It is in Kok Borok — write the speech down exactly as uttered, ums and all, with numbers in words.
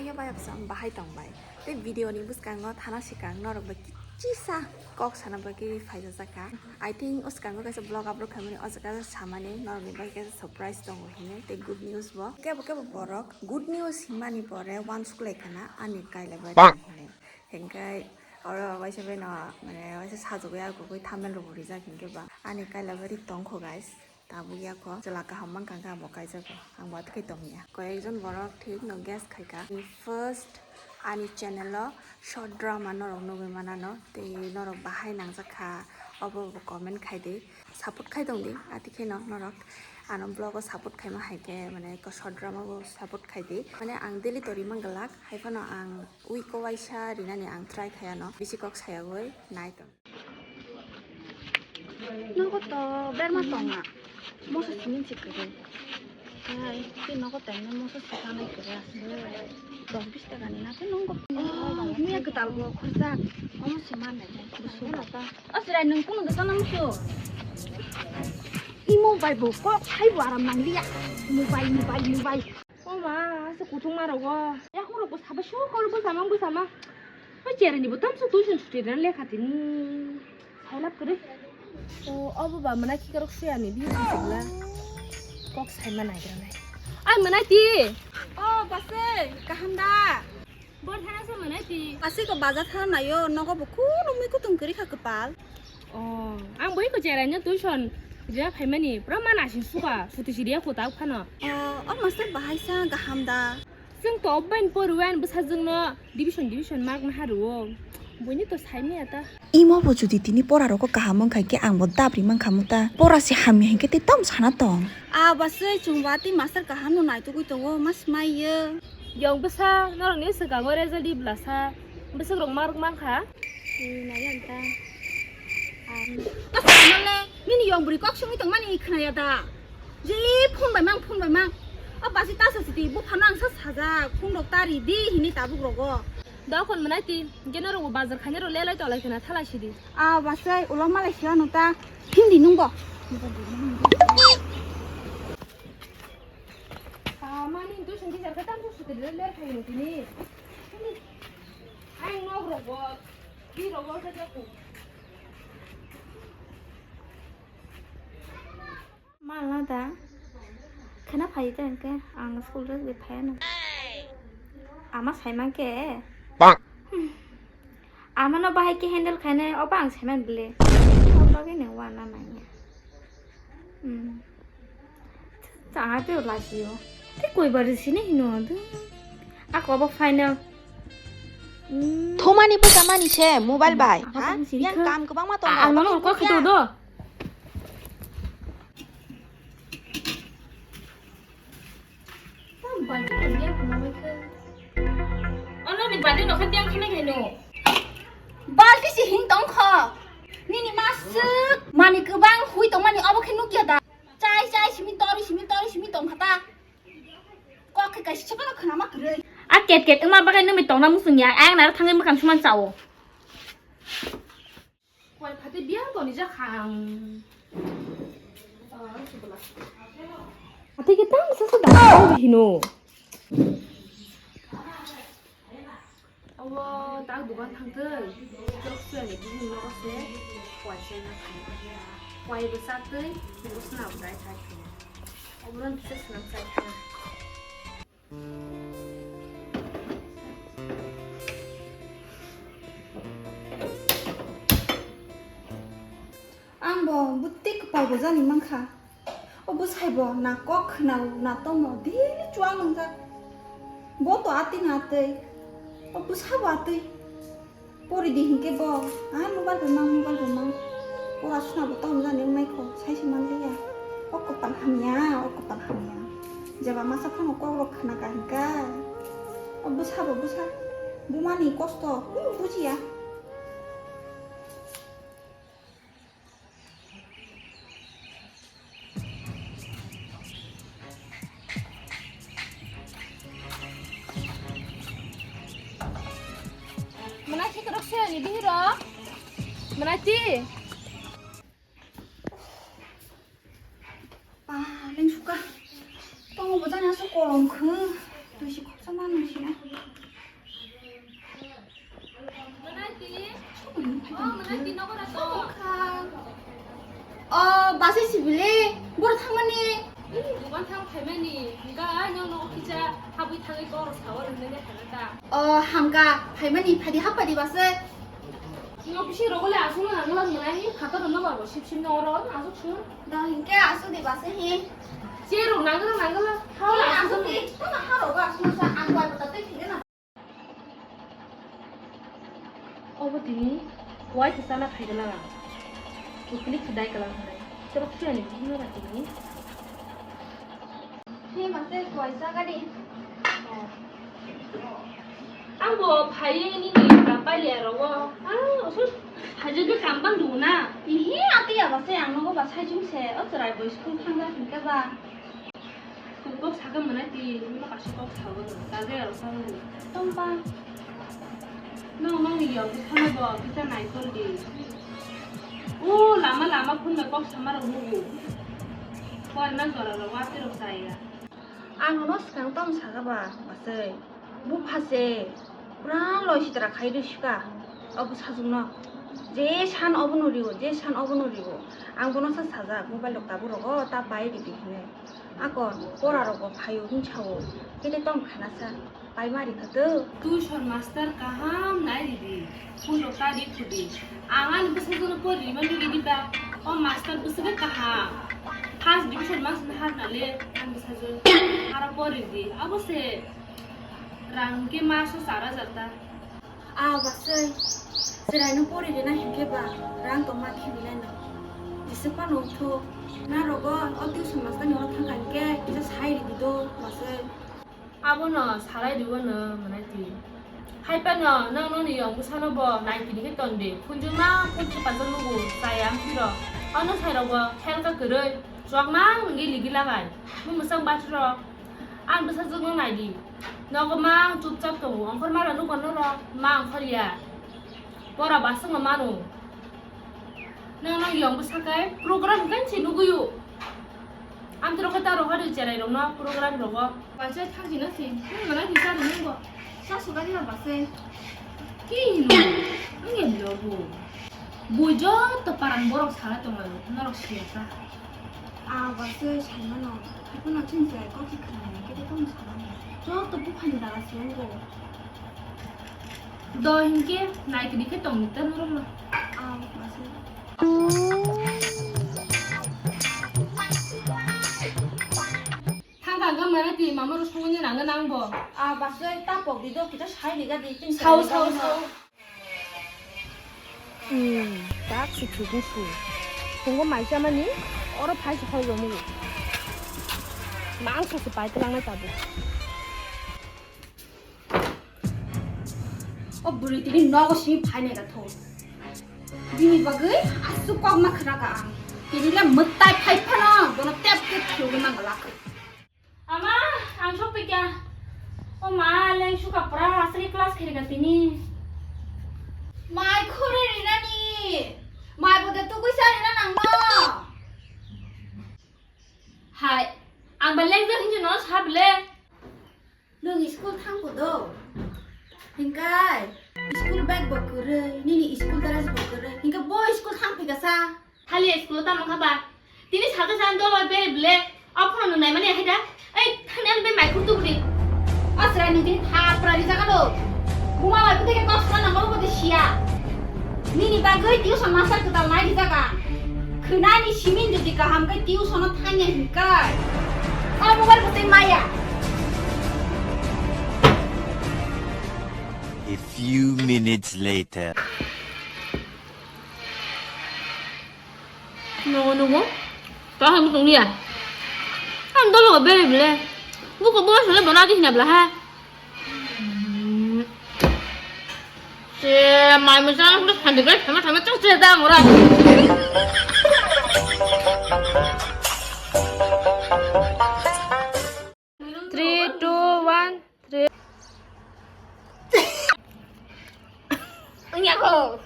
Phiya bai absam bahai tong bai. Tei video ni bwskango thana swkang norok bai kichisa kok sana bagwi phaijajak kha. I think o swkango kaisa vlog upload khaimani, o jaga samani norokni bagwi kaisa surprise tongo hinwi tei good news bo. Kebo kebo borok good news hinmani pore uansuk lai khana ani kaila bai tong hinwi. Hinkhe oro waisa beno mane waisa sajagwi agugwi thumbnail rok bo rijak hinkhe ba ani kaila bai tongkho guys. Tabuk ya kho, chwla kaham mankha khe abo kaijago. Ang bo atwkhai tongya. Koyekjon borok thik no guess khaikha. First ani channel o short drama norok nugwi manano. Tei norok bahai nangjak kha, obo bo comment khai di. Support khai tong di, atwkhai no norok ano vlog o support khaima hai khe, mane ko short drama bo support khai di. Mane ang daily tori manglak, hai phano ang week o waisa rinani ang try khai ano. Bisi kok sayagwi nai tong. Nogo to berma tonga. Moso simi si kwrwi. Hai, tei nogo taino moso si tanai kwrwi ase. Dos bis taka ni na tei nongo. Oh, miya kwtal bo khorjak. Omo si ma nai. Busu na ta. O chwrai nwng kunu dokan o musu. Imo bai bo kok hai bo aram nang liya. Mobile, mobile, mobile. O ma, asa kutung ma rogo. Yakhung rok bo sabai su kol bo samang bo sama. O chera ni bo tamsa tuition suti dan lekha tini. Sailap kwrwi. O, obo ba mwnai khikarok se ani bihik sibla. Kok saima naigra nai. Ai mwnai ti. O, basai, kaham da? Bor thana se mwnai ti. Basai ko bazar thana naio, nogo bo khulumwi kutung kwrwi kha kwpal. O, ang bai ko chera ni tuition. Jia phaimani, pura mana sin suka, suti si dia ko tak phano. O, o master bahai sa kaham da? Chwng to obain poriwan bwsajwkno division division mark naha rwo. Buini to saimaya ta. Imo bo jodi tini pora rogo kaham wngkha khe ang bo dabri mankha muta. Pora se hamya hinkhe tei tam sana tong. A basai chwng ba tei master kaham no naitugwi tongo mas maiyo. Yong bwsa norok ni swkango result di blasa. Bwswk rok mark mankha. Nai ang ta. Nini yong bwrwi kok songwi tongmani khnaya da? Je phone bai mang, phone bai mang. O basi ta sa sidi, buphano ang sa sajak, phone rok ta ri di hini tabuk rogo. Dokon mwnai ti, geno rok bazar khaina rok lelai tolai khna thalai sidi. A basai, ulo malai siya no ta, hindi nungbo. A mani tu sungki jar kata tu suti ler ler khaina tini. Ai nok rogo, di rogo sa jaku. Malna da? Khena phai ta hwnkhe ang school dress bai phaiya no. Ama saima khe. Bang. Hmm. Amano bahai khe handle khainai obo ang saima bile. Obo bagwi no wana nangya. Hmm. Changa tei lachio. Tei koi bar sini hino adu. Ako obo final. Hmm. Thumani bwsa mani se mobile bai. Apa ha? Tang sini yang khe? Kam kwbangma tongo. Ang nono kok khito do. Balti ni biang khana mai khe. Ono ni balti no khe biang khana khe no. Balti si hing tong kho. Nini masuk mani kwbang hui tong mani obo khe nukya da. Chai chai simi tori simi tori simi tong khata. Kok khe kaisa chakano khana ma kwrwi. A ket ket wngma bagwi nungni tongna muchungya. Ayang naro thangwi mwkhang suman chao. Koi phate biang toni ja khang. Ate ke tang sa sa da hino. Awo tak dukan thang tei. Trok se ni bini nogo se. Koi se na khai. Koi bo sa tei, bo sna bo dai khai. Obron se sna sai khai. Ang bo bwtwi kwpal bo jani mankha. O bwsai bo na kok khwnao na tongmo daily chuang nwngjak. Bo to atwi na atwi. O bwsa bo atwi. Pori di hinkhe bo, ah, mobile rwmang, mobile rwmang. Pora suna bo tamo jani wngnaikho, saise manliya. O kopal hamya, o kopal hamya. Jeba masa phano kok rok khna ka hinka. O bwsa bo bwsa. Bumani kosto, hmm, bujiya. Mwnai si kwrwk se ni bihiro. Mwnai ti. Ah, leng suka. Tongo bo jani aswk kolom khe. Twi si khoksa ma nang sina. O, basai sibili, boro thangmani. Ih, dukan thang phaimani, hingka ai nang nogo kisa habwi thangwi kok rok sawi rwmani hwnka ta. O, hamka, phaimani, phaidi hap phaidi basai. Nang bisi rogo le aswk nang nang mwnai, phatar rwna barbo sip sip no oro aswk sung. Da hingke aswk di basai hi. Che rok nang nang nang. Hao aswk di, tama ha rogo aswk sa ang bai pata tei thige na. Obo tini kuai se chana phai gwnang ang. Kwpli khe dai kwlang hinwi. Tebo khiyani bihikno ra tini. He mase kuai sa gani. Ang bo phaiwi nini kapai liya rogo. Ah, oso hajak khe kam bang dungo na. Ihi ati ya mase ang nogo ba sai jung se. O chwrai bo school thangna hinkhe ba. Kok saka mwnai twi, nokha se kok sago, ta de aro sago. Tongpa. Nong, nong ni yong, sana bo, kita nai kol di. O, lama, lama phun bai kok sama rok nugo. Kwarna jora rok, wate rok chaya. Ang no swkang tong saka ba, basai. Bupha se pura loi sitra khai rw sika. O bwsajwk no je san obo no rio, je san obo no rio. Ang bono sa sajak, mobile rok tabuk rogo ta pai ridi hinwi. Akon pora rogo phaio hinsa o. Kete tong khana sa pai mari kha to. Tuition master kaham nai ridi. Phone rok ta ri khudi. Ang ani bwsajwk no pori rima nugwi di ba. O master bwsajwk kaham. First division mas na har na le ang bwsajwk. Aro pori di. Abo se. Rang hwnkhe maso char hajar ta. Ah, basai, chwraino pori rwna hinkhe ba rang tongma khibilaino. Jesa phano wngthok. Narogo o tuition master ni oro thangkha hinkhe kisa sai rwdi do, basai. Abono salai rwio no mwnai twi. Hai phano nwng noni yong bwsano bo nai tini khe ton di. Phunjwkma phunjwk pajak nugo chaya wngphiro. Ono sairogo helka kwrwi. Chuakma wngwi ligi lagai. Mung mwchang bathro. Ang bwsajwkno nai di. Nogo ma ang chupchap tongo, ongkhor ma rw nukgo norok, ma ongkhor ya. Pora baswkno mano. Nang nang yong bwsakhe program hwnkhe se nugwi o. Amtwrok khe ta rohor rw cherai rokno program rogo. Waisa thangsi no se, nung gana kisa rw nungbo. Sa sugari ma basai. Ki hino? Ang ya lobo. Bui joto paran borok sala tongo, norok siya ta. Ah, basai saimano. Haikhe no chini chwrai kok se khwnaya, kete tongni salamani. Joto buphani dara se wngkho. Do hinkhe naikri khe tongni ta norokno. Ah, basai. Thang thang khe mane twi mama rok songwi nangkhe nangbo. Ah, basai ta pok di do, kita sai riga di, chini sao, sao, sao. Hmm, tak si thukung su. Phungo mai chamani, oro phai se hoi romu. Mangsa se pai tlang na tabu. O bwrwi tini nogo simi phai nai ra tho. Bini bagwi aswk kok ma khna ka ang. Tini le mwtai phai phano, bono tep tep thugwi ma glak. Ama, ang sopikha. O ma, leng suka pura asli class khairika tini. Mai khuri rinani. Mai bode tukui sa rina nangno. Hai, ang ba leng jang hinjano sa bile. Nung school thangko do. Hinkai, school bag bo kwrwi, nini school dress bo kwrwi. Hinka bo school thangphika sa. Hali school o tamo kha ba? Tini saka sa dolo bere bile. O phone no naimani hai da. Ei, thani ani be mai khur tubri. O sra ni tini thapra ri jaga do. Buma mai kute ke kosra na mo bote sia. Nini bagwi tuition master kwtal nai ri jaga. Khwnani simin jodi kaham khe tuition o thangya hinkai. O mobile bote maya. A few minutes later. Nungo nungo. Tao hai mutung liya. Ang dolo bere bile. Buko bo sele bona di hina bla ha. Se mai musa udah sandi guys sama sama cang se da ngora. Three, two, one, three. Ang yako.